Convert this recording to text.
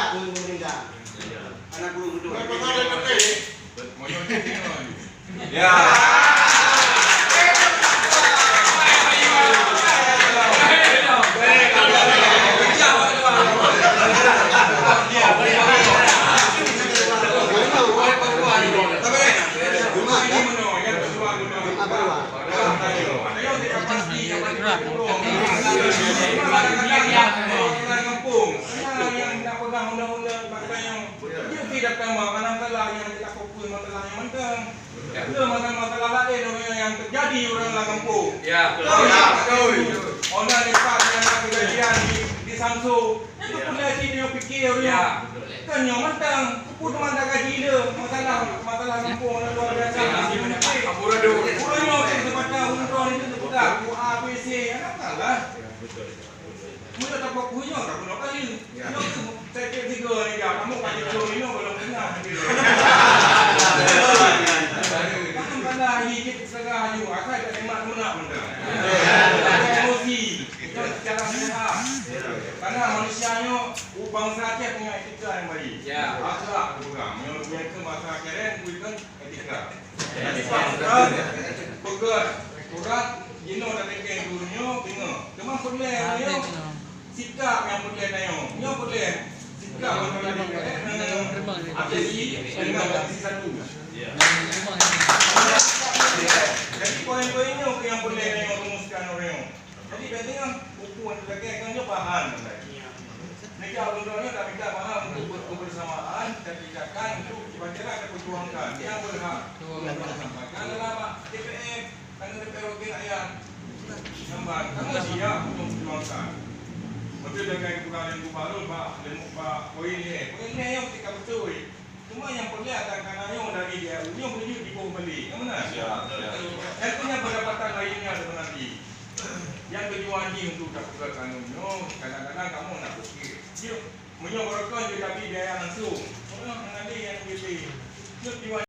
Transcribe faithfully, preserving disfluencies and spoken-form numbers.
Pemerintah. Anak burung betul. Ya. Jadi ureueng lam gampông. Ya. Ya, betul. Ona lepas nyang na kejadian di, di Samsu. Itu pun lagi dia fikir dia. Ya, betul. Kan nyoe mantong, peue teuma tak gaji dia. Masalah, masalah gampông ni luar biasa. Ya. Ureueng nyoe tu sebatang ureueng itu sebatang A B C. Anak salah. Ya, betul. Meunyoe tapak kuyueng, ka bunoe kayu. Ya. Nyoe tu, saya cek tiga ni, ya. Kamu ka jujur, minum belum kenyang. Kamu kena hari cek setengah hari, asai tak nikmat meunak benda. Emosi, kita secara sehat. Karena manusia nyoe, bangsa Aceh punya etika yang baik. Ya. Akhlak dipegang. Nyoe, nyoe ke masa keren, bukan Etika. Jadi, Pak Ustaz, peugah surat jinoe tateuka geuh nyoe, deungoe. Teuma peureulèe nyoe, sikap nyang peureulèe tanyoe. Nyoe peureulèe sikap antara D P R ngon A P C dengan Komisi Satu. Jadi, poin-poin nyoe nyang peureulèe tanyoe rumuskan ureueng nyoe. Jadi, biasanya buku yang dipakai kan dia bahan. Mereka ulama tak minta faham untuk ber-, kebersamaan, tapi takkan untuk dibacalah dan perjuangkan. Yang berhak untuk sampaikan adalah Pak D P R, karena D P R wakil rakyat. Gambar, kamu siap untuk perjuangkan. Betul dengan keputusan Ibu Baharul, Pak, Pak, Pak Poin ni, eh. Poin ni yang ketika betul. Cuma nyang peureulèe akan kana nyoe dari D A U nyoe meunyoe jiboh balik. Ka meunan? Ya, ya. Nyan keuh nyan pendapatan lainnya sebenarnya. Nyang tujuan jih untuk tapeugah kanu nyoe, kadang-kadang kamoe nak pikir. Jeuet, meunyoe barokon jeuet tabri biaya langsung. Ureueng hana lé nyang jeuet lé. Jeuet jiwa